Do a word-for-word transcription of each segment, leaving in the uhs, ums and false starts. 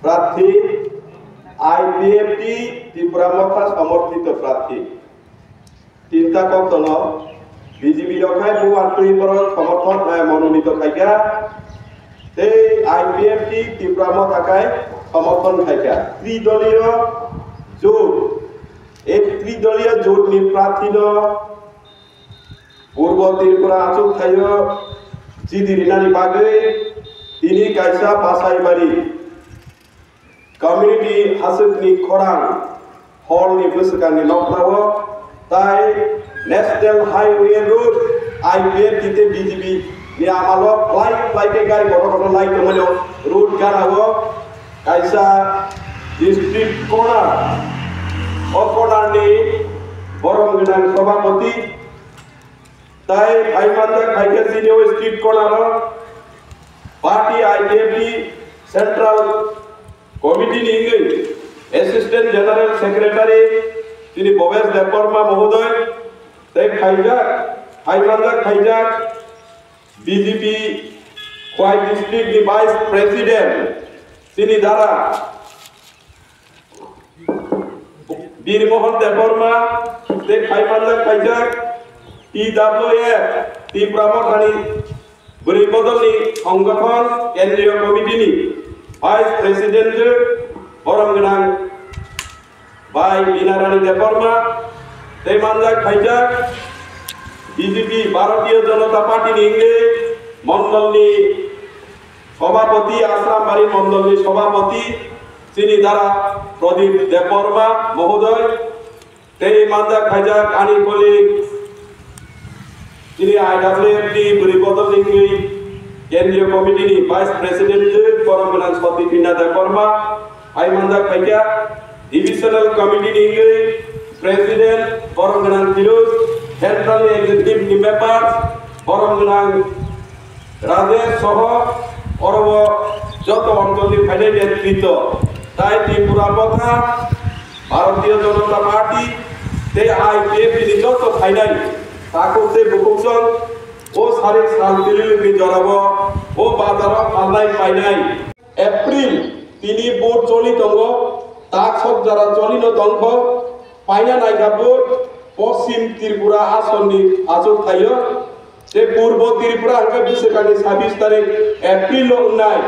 প্রার্থী, আইপিএফটি ত্রিপুরা মথা সমর্থিত প্রার্থী। তিনটা কক্তন বিজেপি রক্ষায় বুয়ার তুই বড় সমর্থন, আহ, মনোনীত খাইকা। এই আইপিএফটি ত্রিপুরা মথাকায় সমর্থন খাইকা। ত্রিদলীয় জোট, এই ত্রিদলীয় জোটনি প্রার্থীনো পূর্ব ত্রিপুরা আচুক থাইও চিঠি রিনানি বাগৈ তিনি কাইসা পাসাইবাড়ি community aswkni khorang hall ni bwswkangni nokhrao tai National Highway Road, I P F T tei B J P ni amalo khlai khlai khe gari motor rok lai tongmani road ganao kaisa street corner, o corner ni borom gwnang sabhapati tai phai manjak hai khe chini o street corner o party I P F T Central Committee ni wngwi Assistant General Secretary chini Bhobesh Debbarma mohodoy tei phaijak, phai manjak phaijak B J P Khowai District ni Vice President chini dara Birmohon Debbarma tei phai manjak phaijak T W F Tipra Mothani Bwrwi Bodolni Songgothon Kendriya Committee ni Vice President borom gwnang bai Binarani Debbarma tei manjak phaijak B J P Bharatiya Janata Party ni wngwi mondolni Sabhapati, Asrambari Mondolni Sabhapati, chini dara Pradip Debbarma Mohodoy, tei manjak khaijak ani colleague, chini I W F T Bwrwi Bodol Ningwi Kendriya Committee ni Vice President, borom gwnang Soti Pinda Debbarma, phai manjak phaikha, Divisional Committee ni wngwi President, borom gwnang Firuz, Central Executive ni Members, borom gwnang Rajesh soho oro o joto onjoli phainai netritwo tai Tripura Motha, Bharatiya Janata Party tei I P F T ni joto phainai takhuk tei bukhuksong o sarik sal twlwlwkni jorao o bazaro phalnai painai. April tini vote choli tongo, tak sok jora choli no tongkho, paina naikha vote Poschim Tripura asonni achuk thaio. Tei Purbo Tripura hwnkhe bwswkangni sabis tarik April o wngnai.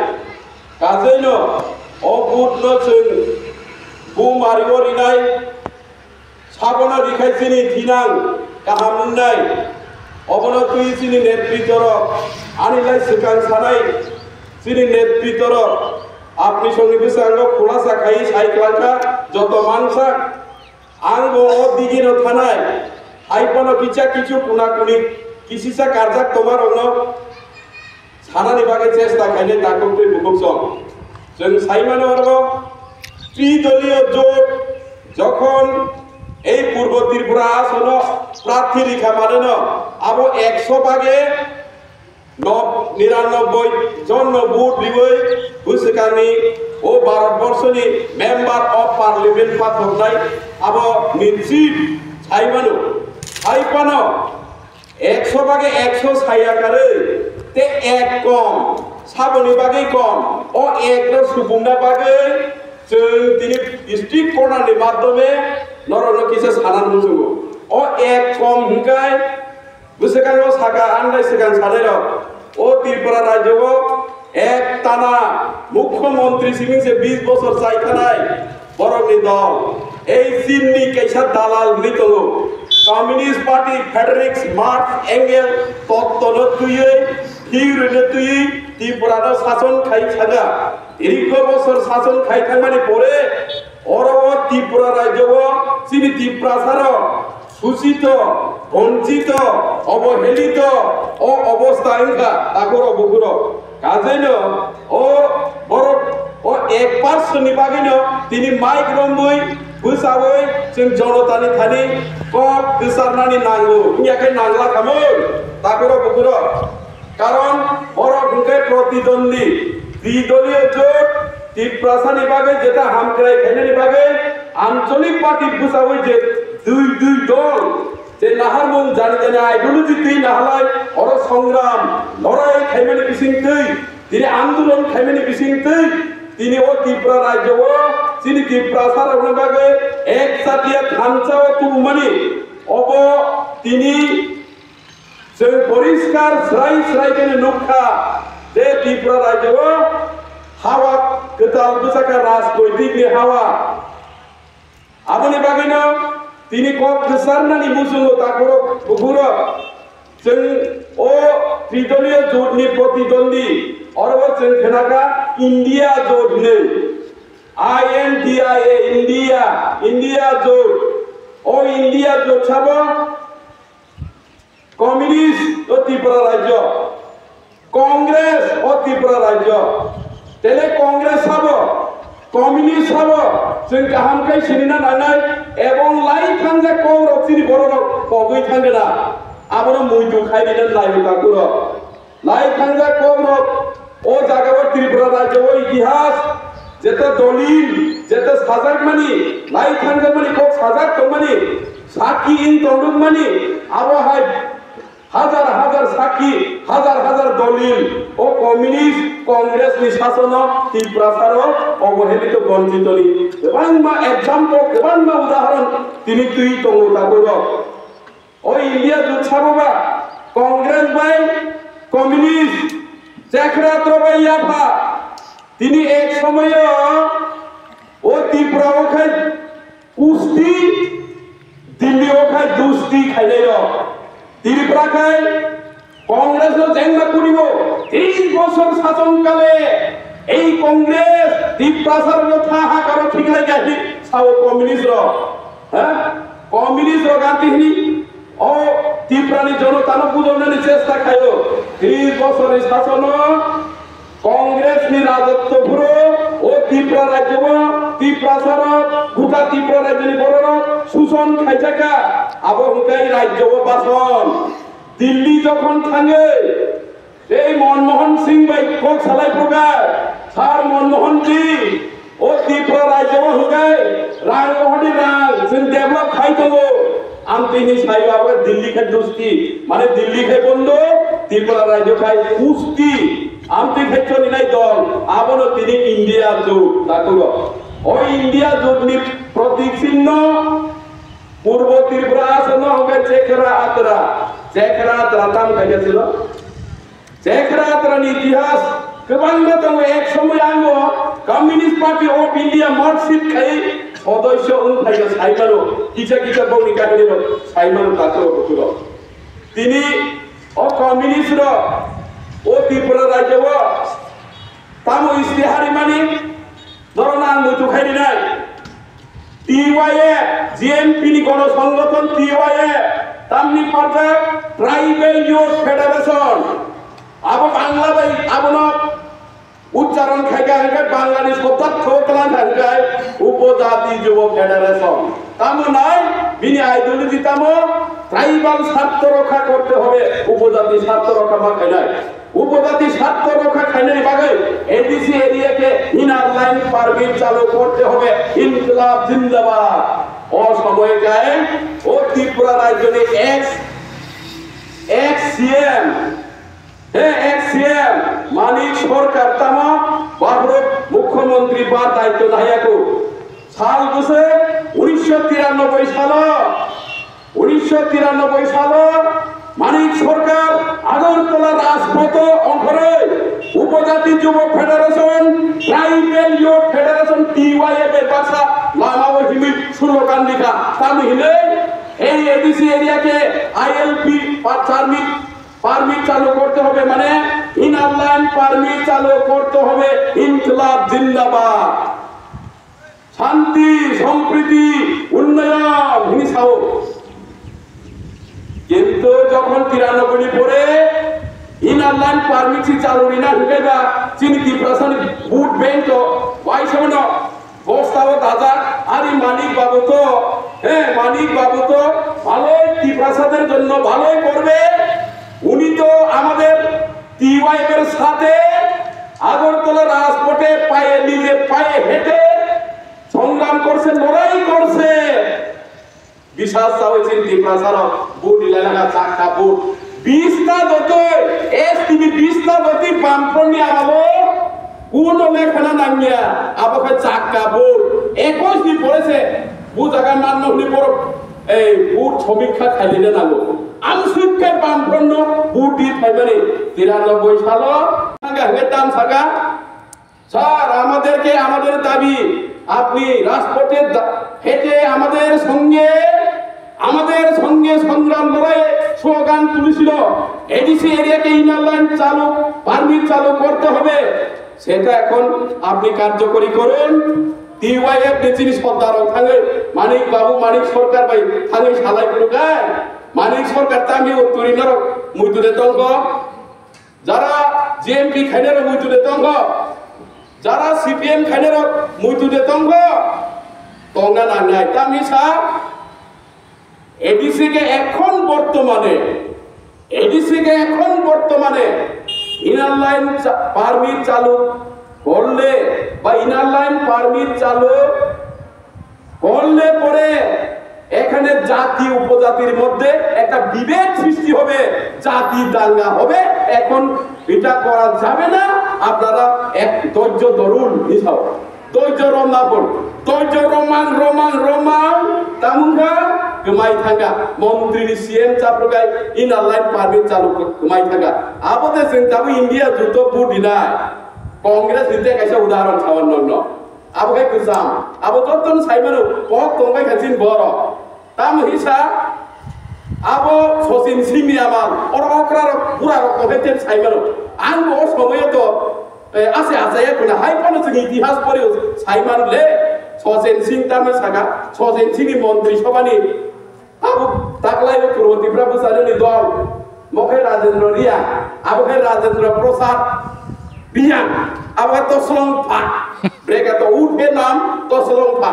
Kajeino o vote no chwng bumari o rinai, sabono rikhai chini thinang kaham wngnai. Obono twi chini netritworok, ani lai swkang sanai chini netritworok, apni songni bwskango khulasa khai sai kwlangkha joto mansa. Ang bo o digino thanai, hai phano kisa kichu kuna kuni kisisa karjak tomarokno sanani bagwi chesta khainai takhuk tei bukhuksong. Chwng sai mano oro tridoliyo jot jokhon ei Purbo Tripura asono prarthi rikha maneno abo ekso bage Nob-, niranobboi jon no vote riwi bwswkangni o Bharat Borshoni Member of Parliament pathoknai abo ni chief sai mano. Sai phano ekso bage ekso saya karwi te ek kom, saboni bagwi kom, o ek no supungna bagwi chwng tini district corner ni madhyome norokno kisa sana muchungo. O ek kom hwnkhe Bwswkango saka ang nai swkang sanairok, o Tripura rajyo o ek tana mukhyamantri simi se bis bosor chai thanai borokni dol. Ei Chinni kaisa dalal hwnwi tongo. Communist Party Frederick Marx Engel tottono twiwi, theory-no twiwi Tripurano sason khai thanga. Dirgho bosor sason khai thangmani pore oro o Tripura rajyo o chini Tiprasarok Suchito, bonchito, obohelito, o obostha wngkha takhurok bukhurok. Kajeino o borok o ek percent ni bagwino tini mic romwi bwchawi chwng jonotani thani kok kwcharnani nango. Wngya khe nangla khamwi takhurok bukhurok. Karon borok hwnkhe protidwandi, tridoliyo jot, Tiprasani bagwi jeta hamkrai khainani bagwi ancholik party bwchawi je dui dui dol, je naharmung jani jani ideology twi naharlai, oro songram, lorai khaimani bisingtwi, tini andolon khaimani bisingtwi, Tini o Tripura rajyo o chini Tiprasa rokni bagwi ek jatiya thansa o tubumani obo tini chwng poriskar srai srai khe nukha je Tripura rajyo o hawa kwtal bwsakha rajnoitik ni hawa. Aboni bagwino tini kok kwcharnani muchungo takhurok bukhurok chwng o tridoliyo jotni protidwandi oro chwng khnakha India jot hinwi. I N D I A, India, India jot. O India jot sabo Communist o Tripura rajyo, Congress o Tripura rajyo, tele Congress sabo, Communist sabo, chwng kaham khe sinina nangnai, ebong lai thangjak kok rok chini borok rok pogwi thangkhe na, abono muitu khai rina naio takhurok. Lai thangjak kok rok o jaga o Tripura rajyo o itihas, jeta dolil, jeta sajak mani, lai thangjak mani kok sajak tongmani, sakki in tongduk mani, abo hai Hajar hajar sakki, hajar hajar dolil, o communist, Congress ni sasono Tiprasaro obohelito bonchitoni kwbangma example, kwbangma udahoron tini twi tongo takhurok. O India jot sabo ba Congress bai communist, chekra tro bai yapha, tini ek somoyo o Tripura o khai kusti, Delhi o khai dusti khainai rok. Tripura khai Congress no jengma kuribo, tris bosor sason kale ei Congress Tiprasa rok no tha ha karo khiklai gahi sao communist rok. Ha? Communist rok anti hini o Tripura ni jonota no bujolnani chesta khaio. Tris bosor ni sasono Congress ni rajotto phuro o Tripura rajyo o Tiprasa rok, guta Tripura rajyo ni borok rok suson khaijaka. Abo hwnkhe rajyo o bason. Delhi jokhon thangwi tei Manmohan Singh bai kok salai phurkha, Sir Manmohan Singh, o Tripura rajyo o hwnkhe rang rohorni rang chwng develop khai tongo. Amtwi hinwi saio abo Delhi khai dusti, mane Delhi khai bondo, Tripura rajyo khai kusti. Amtwi khai cholinai dol, abono tini India jot takhurok. O India jotni protik sinno Purbo Tripura aswkno hwnkhe Chekra Atra. Chekra Atra tam khaikhe silo. Chekra Atrani itihas kwbangma tongo, ek somoy ango Communist Party of India marksheet khai sodoisyo wng phaikha saimano, kisa kisa bongni kahinirok saimano takhurok bukhurok. Tini o communist rok o Tripura rajyo o tamo istihar rimani, norokno ang muitu khai rinai. T Y F, G M P ni gono songothon T Y F, tamni pharjak Tribal Youth Federation. Abo Bangla bai abono uchcharon khaikha hwnkhe Bangla ni sobdar tho tlang kha hwnkhe Upojati Jubo Federation. Tamo nai bini ideology tamo tribal স্বার্থ রক্ষা করতে হবে, উপজাতি স্বার্থ রক্ষা ma khainai. Upojati স্বার্থ রক্ষা khainani bagwi A D C area khe Inner Line Permit chalu korte hobe, Inqilab Zindabad. O somoy kai o Tripura rajyoni ex, ex C M, he ex C M Manik Sarkar tamo baphurok mukhyamantri ba daityo naiyaku. Sal bwswk unisho tiranoboi salo Unisho tiranoboi salo Manik Sarkar Agartala Rajpotho ongkhorwi Upojati Jubo Federation, Tribal Youth Federation, T Y F ni baksa lamao himwi slogan rikha. Tamo hinwi ei A D C area khe I L P pa-, permit, permit chalu korte hobe, mane Inner Line Permit chalu korte hobe, Inqilab Zindabad. Shanti, Sampriti, Unnayon hwnwi sao. Kintu jokhon tiranoboi ni pore Inner Line Permit si chalu rina hwnkhe ba chini Tiprasani vote bank to waisa mano bosta o dajak, ari Manik Babu to, he, Manik Babu to bhaloi Tiprasader jonno bhaloi korbe, uni to amader T Y F er sathe Agartala Rajpothe paye nije paye hete সংগ্রাম করছে, লড়াই করছে। Bisas chawi chini Tiprasarok vote ni lailaka chakka vote. Bista jotoi, S T P bista jotoi Bamfront ni amalo Kuno lekhana nangya, abo khe chakka vote. Ekwis ni pore se bu jaga manno hwnwi borok ei vote somikha khailina nango. Amswk khe Bamfront no vote di phaimani tiranoboi salo thangkha hwnkhe tam saka, "Sir, আমাদেরকে আমাদের দাবি, আপনি রাজপথে দা-, হেঁটে আমাদের সঙ্গে, আমাদের সঙ্গে সংগ্রাম লড়াইয়ে স্লোগান তুলেছিল, এডিসি এরিয়াকে ইনার লাইন চালু, পারমিট চালু করতে হবে।" সেটা এখন আপনি কার্যকরী করুন। টিওয়াইএফ নেত্রী সর্দার থাঙে মানিক বাবু, মানিক সরকার ভাই থাঙে সালাই করুকায়। মানিক সরকার তামি উত্তরী নরক মুইতুরে তঙ্গ। যারা জিএমপি খাইনারো মুইতুরে তঙ্গ। যারা সিপিএম খাইনারো মুইতুরে তঙ্গ। তঙ্গা নাংনায়। তামি সা এডিসি কে এখন বর্তমানে, এডিসি কে এখন বর্তমানে ইনার লাইন চা-, পারমিট চালু করলে বা ইনার লাইন পারমিট চালু করলে পরে এখানে জাতি উপজাতির মধ্যে একটা বিভেদ সৃষ্টি হবে, জাতি দাঙ্গা হবে। এখন এটা করা যাবে না। আপনারা এক ধৈর্য ধরুন, হিসাব ধৈর্য রমনা পড়, ধৈর্য রমান রমান রমান, তামুঙ্গা গমাই থাঙ্গা, মন্ত্রী সিএম চাপরগাই ইনার লাইন পারমিট চালু গমাই থাঙ্গা। আবতে চিন্তাবো ইন্ডিয়া যুদ্ধ বুট দিনা, কংগ্রেস দিতে কাইসা উদাহরণ সাবান নগ্ন। Abo khe kwcham. Abo jotono sai mano, kok tongbai kha chini borok. Tamo hisa, abo Sachin Singhni amal, oro okra rok, bura rok tongbai ten sai mano. Ang bo o somoyo to, eh, ase achaya khuna, hai phano chwng itihas pori sai mano le. Sachin Singh tamo saka, Sachin Singhni montri sobhani Abo taklai o Purbo Tripura bwsarokni dol, mo khe Rajendra Reang, abo khe Rajendra Prasad Reang, abo khe Toslong Pha, brega to uthe nam Toslong Pha.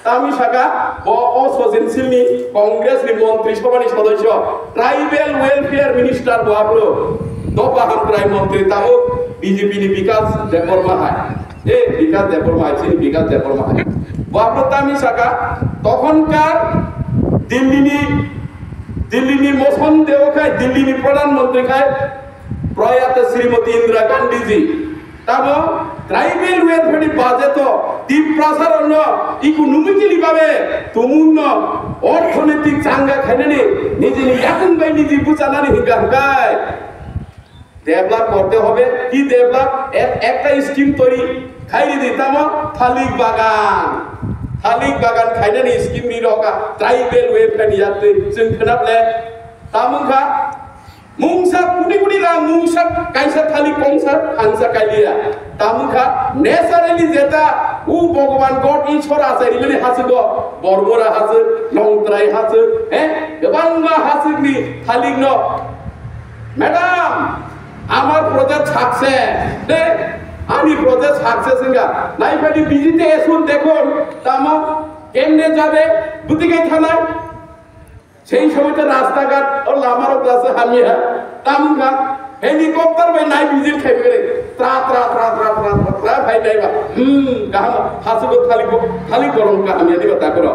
Tamo saka bo o Sachin Singhni Congress ni montri sobhani sodosyo, Tribal Welfare Minister bo abro, dopha hamkrai montri tabuk B J P ni Bikash Debbarma hai. E, Bikash Debbarma hai, chini Bikash Debbarma hai. Bo abo tamo saka, tokhon kar Delhi ni, Delhi ni moson deo khai, Delhi ni Pradhan Mantri khai, Prayat Srimati Indira Gandhi ji. Tamo tribal welfare ni budget o Tiprasa rok no economically babe tumun no orthonoitik changa khainani nijini yakung bai niji buchanani hinga hingai. Develop korte hobe, ki develop? Ek-, ekta scheme toiri khairi di, tamo thalik bagan. Thalik bagan khainani scheme ri roka, tribal welfare ni yatwi chwng khnap le. Tamo kha, mungsa kudi kudi rang, mungsa kaisa thalik kongsa, khansa kailiya. Tamo kha, naturally jeta, u Bhagwan God Ishwar achai rimani hasugo, Bormura hasuk, Longtrai hasuk, eh, kwbangma hasukni thalik no. Madam, আমার project success, দে, আমি project success হইয়া নাই পারি বিজিতে এসুন দেখুন, তামা কেমনে যাবে, বুঝতে গেই থানায়। সেই সময় তো রাস্তাঘাট ও লামারও আছে হামিয়া, তামুকা, হেলিকপ্টার ভাই নাই ভিজিট খাইবে রে, ত্রা, ত্রা, ত্রা, ত্রা, ত্রা, ত্রা, ত্রা, ভাই নাই বা, হুম, গাহাম, হাসুগো খালি গো-, খালি গরম কাহামিয়া দিবা তা করো।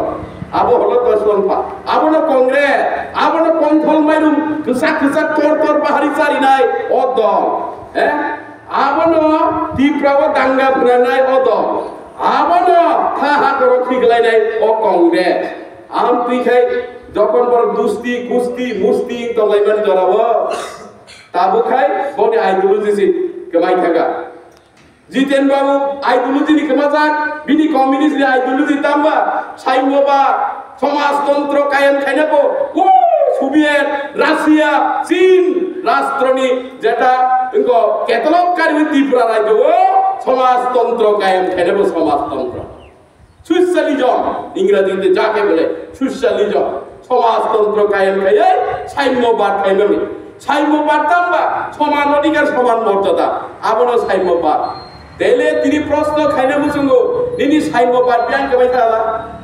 Abo holo Toslong Pha. Abono Congress, abono Kongthol Mairum, kwchak kwchak tor tor bahari charinai o dol. Eh? Abono Tripura o danga phwnanai o dol. Abono ha ha koro khiklainai o Congress. Ang twi khai jokhon bor dusti, gusti, musti tonglaimani jorao. Tabuk khai boni ideology si kwmai thangkha. Jiten Babu ideology ni kwmajak, bini communist ni ideology tamba, saimobad, somajtontro kayam khainabo, o Soviet, Russia, Chin, rashtroni jeta wngkho catalog kariwi Tripura rajyo o somajtontro kayam khainabo somajtontro. Socialism, Ingrajite jake bole socialism, somajtontro kayam khaiwi saimobad khaimani. Saimobad tamba soman odhikar, soman morjada, abono saimobad. Tele tini proshno khaina muchungo, nini saimobad biyang khe bai thala?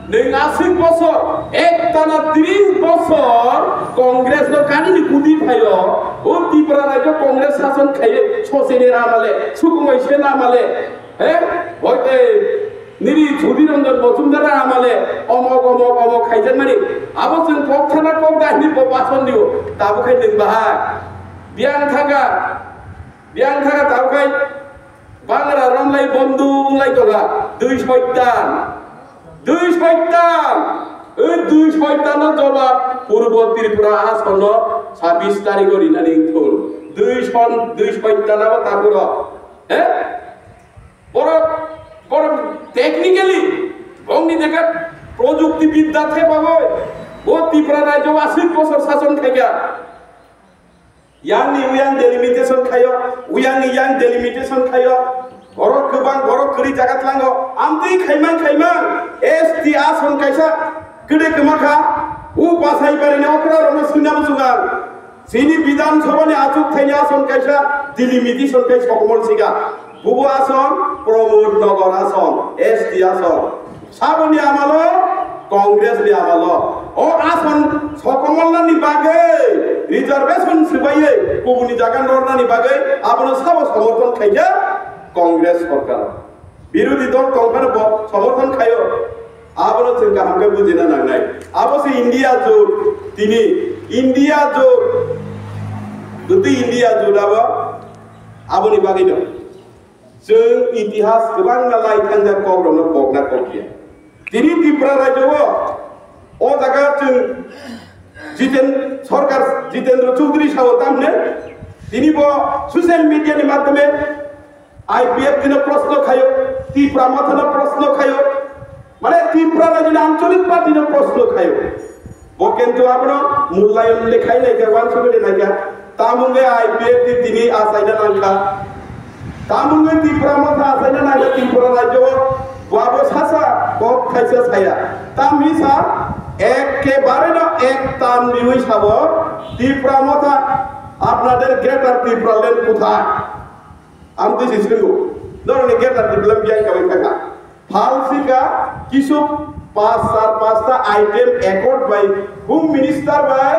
Nwng aswk bosor, ektana tris bosor Congress no kanini kudi phaio, o Tripura rajyo Congress sason khaiwi soseni ramale, sukumoi se namale, he? Hoite Nini Sudhir Ranjan Majumdar amale omok, omok, omok khaijakmani. Abo chwng kok thana kok da hinwi bo bason dio. Tabuk khai nwng bahai. Biyang thaka, biyang thaka tabuk khai Bangra romlai bondhu wnglai tongkha. Dui soitan. Dui soitan. Ei dui soitano jobab Purbo Tripura asonno sabis tarikho rinani wngthung. Dui son, dui soitan abo takuro. He? Borok, borok technically bongni dekha projukti bidya thepagoi bo Tripura rajyo aswk bosor sason khaikha. Yang ni uyang delimitation khayo, uyang ni yang delimitation khayo. Borok kwbang, borok kwrwi jaga tlango. Amtwi khaimang khaimang S T ason kaisa kwdwi kwma kha. U pasai bari ni okra rokno suina musugan. Chini Bidhan Sabha ni achuk thaini ason kaisa delimitation khai sokomor siga. Bubo ason Pramod Nagar ason, S T ason. Saboni amalo, Congress ni amalo. O ason sokomornani bagwi, reservation swbaiwi kubuni jaga nornani bagwi abono sabo somorthon khaikha Congress sorkar. Birodhi dol tongphano bo somorthon khaio. Abono chwng kaham khe bujina nangnai. Abo se India jot, tini India jot, jotwi India jot abo, aboni bagwino. Chwng itihas kwbangma lai thangjak kokrokno kokna kokya. Tini Tripura rajyo o, o jaga chwng Jiten, Sorkar Jitendra Chaudhary sao tamne, tini bo social media ni madhyome I P F T no proshno khayo, Tipra Motha no proshno khayo, mane Tipra rajyo ni ancholik party no proshno khayo. Bo kintu abono mulayon le khai nai khe wansugwi nai khe. Tamungwi I P F T tini achaina nangkha. Tamungwi Tipra Motha achaina nangkha Tripura rajyo o. Bo abo sasa kok khaisa saya. Tamni sa ekkebare no ek tan riwi sabo Tipra Motha apnader Greater Tipraland kotha. Ang twi se swngo. Norokni Greater Tipraland biyang kabai thangkha. Phalsika kisuk pas sar pasta item accord by Home Minister by,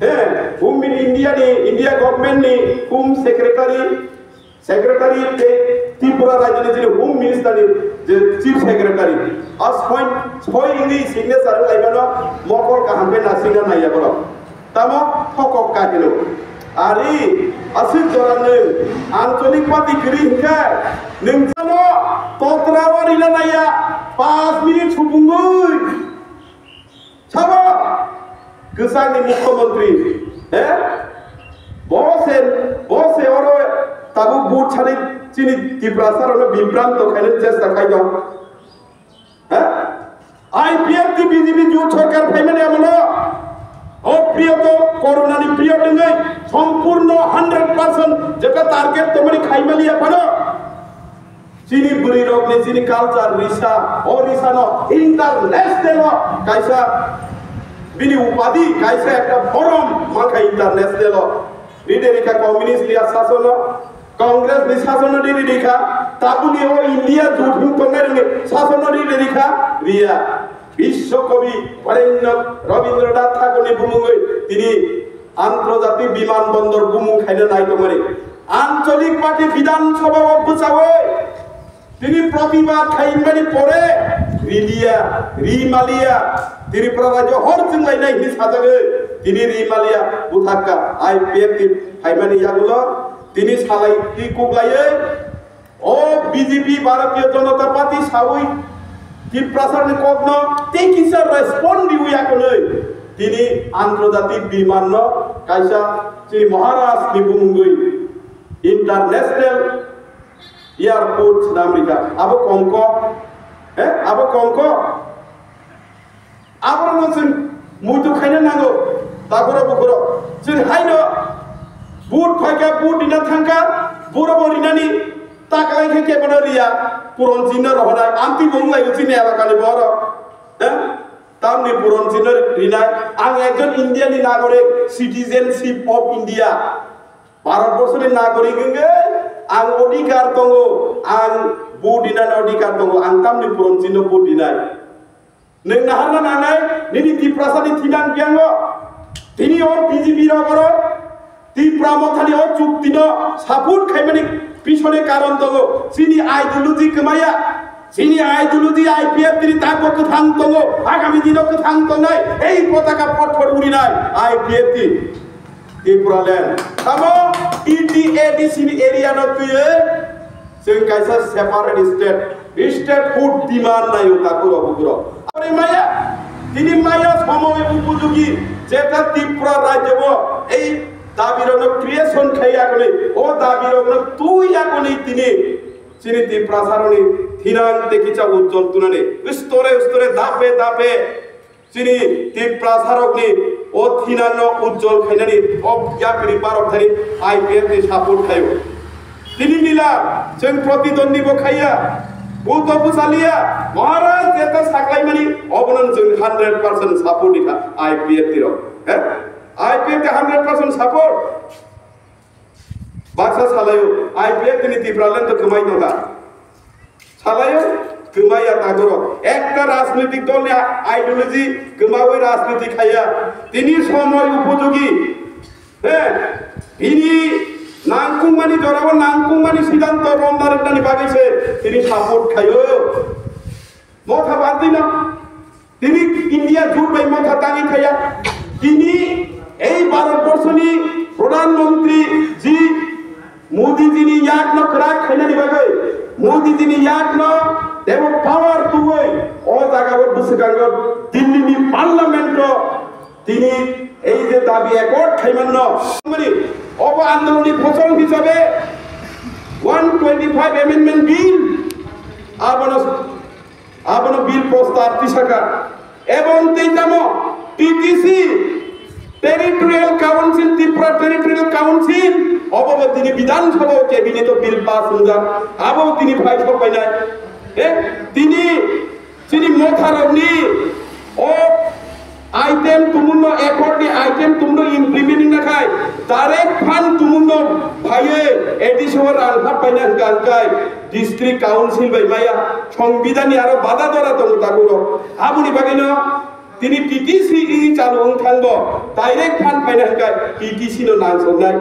eh, Home Min-, India ni, India government ni Home Secretary, Secretary tei Tripura rajyo ni jini Home Minister ni je Chief Secretary. A soi, soi wngwi signature wnglaimano mokol kaham khe nasikna naiya borok. Tamo thokok kahino. Ari, aswk jora nwng ancholik party kwrwi hinkhe nwng tamo totra o rina naiya, panch minute supungwi. Sabo kwchangni mukhyamantri, he? Bo se, bo se oro tabuk vote sani chini Tiprasa rokno bibranto khainani chesta khaitong. Ha? I P F T B J P jot sorkar phaimani amolo o period o corona ni period wngwi sompurno hundred percent jeta target tongmani khaimani aphano chini bwrwi rokni chini culture risa o risa no international o kaisa bini upadi kaisa ekta borom mankha international o. Ride rikha communist leader sasono, Congress ni sasono ride rikha, tabuni o India jut hum tongnai rokni sasono ride rikha, riya. Biswa Kabi Warendra Rabindranath Thakurni bumungwi tini Antarjati Biman Bondor bumung khaina nai tongmani. Ancholik party Bidhan Sabha o bwchawi tini pratibad khaimani pore riliya, rimaliya, Tripura rajyo hor chwnglainai hinwi sajagwi tini rimaliya buthakka I P F T phaimani yagulo tini salai twi kuklaiwi o B J P Bharatiya Janata Party sawi Tiprasani kokno tei kisa respond riwi yakunwi tini antarjati bimanno kaisa chini Maharaj ni bumungwi international Airport swnam rikha. Abo kongko, eh, abo kongko. Aborokno chwng muitu khaina nango. Takoro bukhoro. Chwng haino vote phaikha, vote rina thangkha, borobo rinani takalai khe kebono riya, puron chinno rohonai, amtwi bo wnglaio chini elakani borok. Eh? Tamni puron chinno rinai, ang ekjon India ni nagorik, citizenship of India. Bharat borsoni nagorik wngwi ang odhikar tongo, ang vote dinani odhikar tongo, ang tamni puron chinno vote dinai. Nwng naharna nangnai, nini Tiprasani thinang biyango, tini o B J P rok oro Tipra Mothani o chuktino support khaimani pisone karon tongo, chini ideology kwmaya. Chini ideology I P F T ni takbo kwthang tongo, agami dino kwthang tongnai, ei potaka phot phot urinai I P F T. Tipraland. Tamo T T A D C ni area no twiwi Chwng kaisa separate state, statehood demand naio takhurok bukhurok. Aboni maya, tini maya somoy upojogi jeta Tripura rajyo o ei dabirokno creation khai yakoni, o dabirokno twi yakoni tini chini Tiprasarokni thinang tei kicha ujjol tunani store store dape dape chini Tiprasarokni o thinangno ujjol khainani o yapri parok thani I P F ni support khaio. Tini nila chwng pratidwandi bo khaiya, buto bwsaliya, Maharaj jeta saklaimani obono chwng hundred percent support ikha I P F ni rok. He? I P F ni hundred percent support. Baksa salaio, I P F ni Tipraland to kwmai tongkha. Salaio, kwmai ya tagoro. Ekta rajnitik dol ni ideology kwmawi rajniti khaiya. Tini somoy upojogi. He, bini nangkukmani jorao nangkukmani siddhanto romna rwknani bagwi se tini support khaio. Motha bantino. Tini India jut bai motha tangwi thaya. Tini ei Bharat Borso ni Pradhan Mantri ji Modi ji ni yak no kwrak khainani bagwi, Modi ji ni yak no tebo power tuwi o jaga o bwswkango Delhi ni parliament o tini ei je dabi accord khaimanno mani obo andolon ni phosol hisabe one twenty five amendment bill abono Abono bill prostab tisaka. Ebong tei tamo T T C, Territorial Council, Tripura Territorial Council, obo bo tini Bidhan Sabha o cabinet o bill pass wngjak. Abo bo tini phai sok painai. Eh, tini chini motharokni o item tumuno, accord ni item tumuno implement wngna khai, direct fund tumuno phaiye A D C o rang hap paina hwnkha hwnkhe district council bai maya, songbidhan ni aro bada dora tongo takhurok. Aboni bagwino tini T T C wngwi chalo wng thangbo, direct fund phaina hwnkhe T T C no nangsoknai.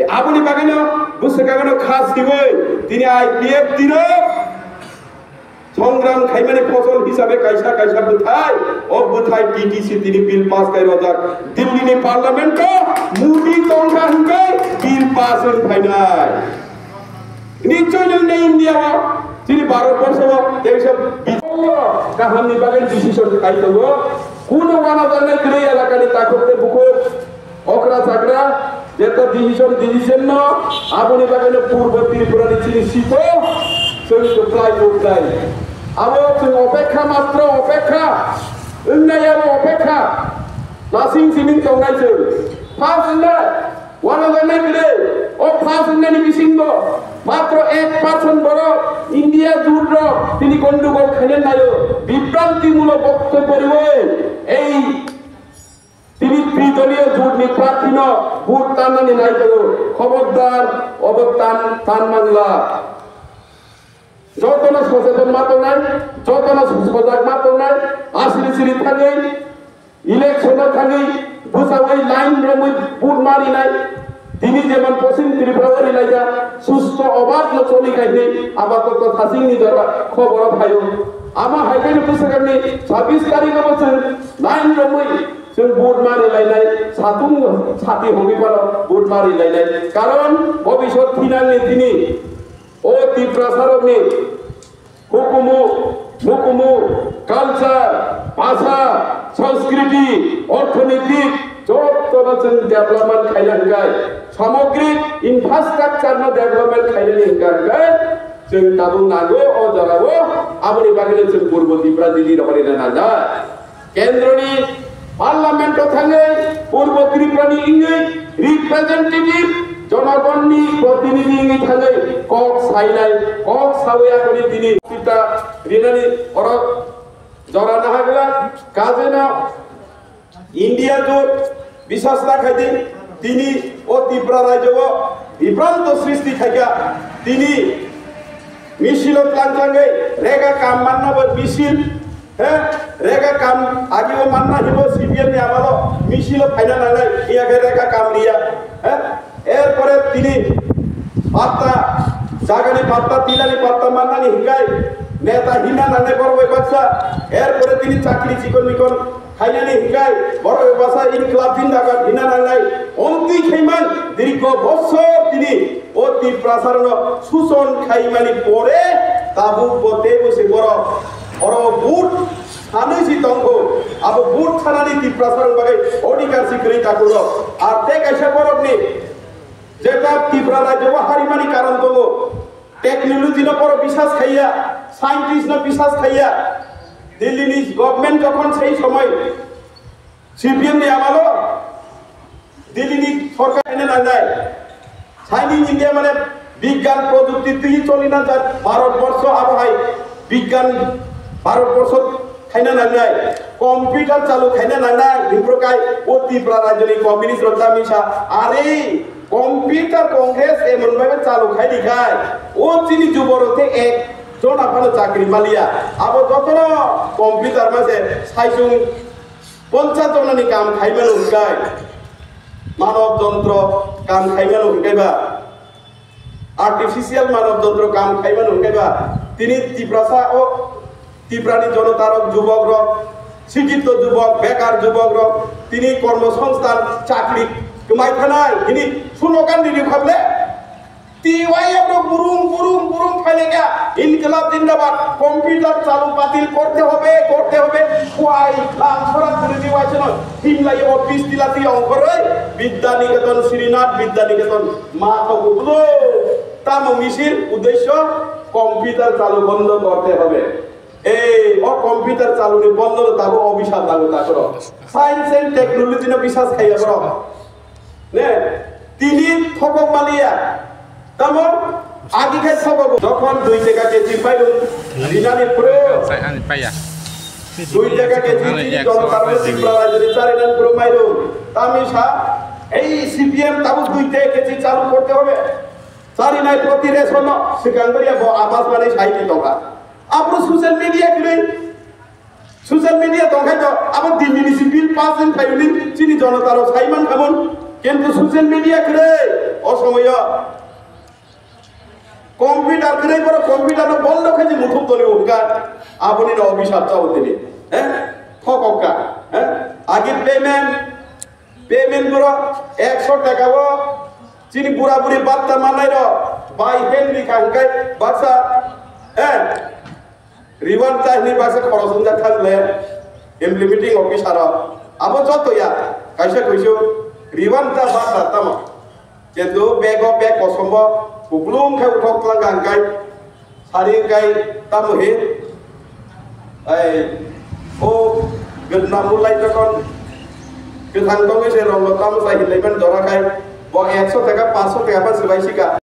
Aboni bagwino bwswkangno kha siwi tini I P F tiro songram khaimani phosol hisabe kaisa kaisa bwthai, o bwthai T T C tini bill pass khai rojak. Delhi ni parliament o Modi tongkha hwnkhe bill pass wng phainai. Nichoi nwng India o, chini Bharat Borsho o, teisa bichar o kaham ni bagwi decision khai tongo. Kuno wana janai kwrwi elaka ni takhuk tei bukhuk, okra chakra, jeta decision, decision no, aboni bagwi no Purbo Tripura ni chini sito, chwng kwplai kwplai. Abo chwng opekha matro opekha, wngnai abo opekha, lasing sining tongnai chwng. First wngnai, Wanajaknai kwrwi, o pass wngnani bisingo matro ek percent borok India jut rok tini gondogol khaina naio, bibrantimulok boktobyo riwi ei tini tridoliyo jut ni prarthi no vote tannani nai tongo, khobordar obo tan, tan mangla. Jotono soseton ma tongnai, jotono sojak ma tongnai, asri siri thangwi, election o thangwi, bwsawi line romwi vote ma rinai. Tini jemon Poschim Tripura o rilaijak, susto obad no choli khai hinwi abato to thasing ni jora khoboro phaio. Ama hai khe bwswkangni sabis tarikh o bo chwng line romwi chwng vote ma rilainai, satung sati hongwi phano vote ma rilainai. Karon bobisot thinangni tini O Tiprasarokni hukumu, mukumu, culture, bhasha, sanskriti, orthonitik, jotono chwng development khaina hwnkhe, samogrik infrastructure no development khainani hwnkhe, hwnkhe chwng tabuk nango o jorao, aboni bagwino chwng Purbo Tripura dili rohorina nangnai. Kendroni parliament o thangwi Purbo Tripura ni wngwi representative, jonogonni protinidhi wngwi thangwi kok sainai, kok sawi aboni tini sita rinani oro jora nahagla kajeno India jot biswas ta khaidi tini o Tripura rajyo o bibranto srishti khaikha tini misil o tlang thangwi rega kam manna bo misil He, rega kam agi o manna hibo C P M ni amalo misil o phaina nangnai, iya khe rega kam riya. He, er pore tini patta, jagani patta, tilani patta mannani hinkai, neta hinna nangnai borok bai baksa, er pore tini chakri chikon mikon khainani hinkai, borok bai baksa inklab jindaban hinna nangnai, omtwi khaiman dirgho bosor tini O Tiprasarokno suson khaimani pore tabuk bo teibo se borok oro vote sanwi si tongkho. Abo vote sanani Tiprasarok bagwi odhikar si kwrwi takhuk rok. Ar tei kaisa borokni jeta Tripura rajyo o harimani karon tongo. Technology no borok bisas khaiya, scientist no bisas khaiya. Delhi ni government jokhon sei somoi C P M ni amalo Delhi ni sorkar khaina nangnai. Saini India mane bigyan projukti twi choli nangjak Bharat borsho abo hai bigyan Bharat borsho khaina nangnai. Computer chalu khaina nangnai. Himprokai o Tripura rajyoni communist rok tamisa are computer Congress emon bai chalu khai di khai. O chini juborok te ek jona phano chakri maliya. Abo jotono computer ma se saisung ponchas jonani kam khaimano hwnkhe, manob jontro kam khaimano hwnkhe ba, artificial manob jontro kam khaimano hwnkhe ba, tini Tiprasa o, Tiprani jonotarok, jubokrok, sikito jubok, bekar jubokrok, tini kormosongsthan chakri kwmai thanai hini slogan ridi khaple. T Y F rok burung, burung, burung phailekya, Inqilab Zindabad, computer chalu batil korte hobe, korte hobe, wai, lam sorak guri di wai sono, himlai office dilati ongkoroi, Bidya Niketan, Srinath Bidya Niketan, ma to gulo, tamo misil, uddesho, computer chalu bondo korte hobe. Ei, o computer chaluni bondo tabo obisap nango takoro. Science and technology no bisas khaiya borok. Ne, tini thokok maliya. Tamo agi khai thokok. Jokhon dui taka keji paidung, rinani puro. Sai ani paya. Dui taka keji chini jono taro Tripura rajyoni chari nan puro maidung. Tamisa, ei C P M tabo dui taka keji chalu korte hobe. Chari nai proti ration no sikang bariya bo abas mani sai di tongka. Abro social media kiri. Social media tongkhai to abo dini ni si bill pass wng phaiyuni chini jonota rok sai man khamon, kintu social media kwrwi o somoyo computer kwrwi borok computer no bondo khaji muthuk toni hwnka aboni no obisap chao tini, eh, thokokka, eh, agi payment, payment borok ekso taka o chini bura buri batta manai rok bai hen bikha hwnkai baksa, eh, Reward ta hini baksa khoros wngjak thang le implementing officer rok. Abo joto ya kaisa kuisu reward ta ba ta tamo. Kintu bego beg kosom bo kuplung khe uthok tlang kha hwnkhe sari hwnkhe tamo hi ai o gwnna mulai tokon kwthang tongwi se rong bo tamo sai hinlai man dora khai bo ekso taka pancho taka pan swbai sika.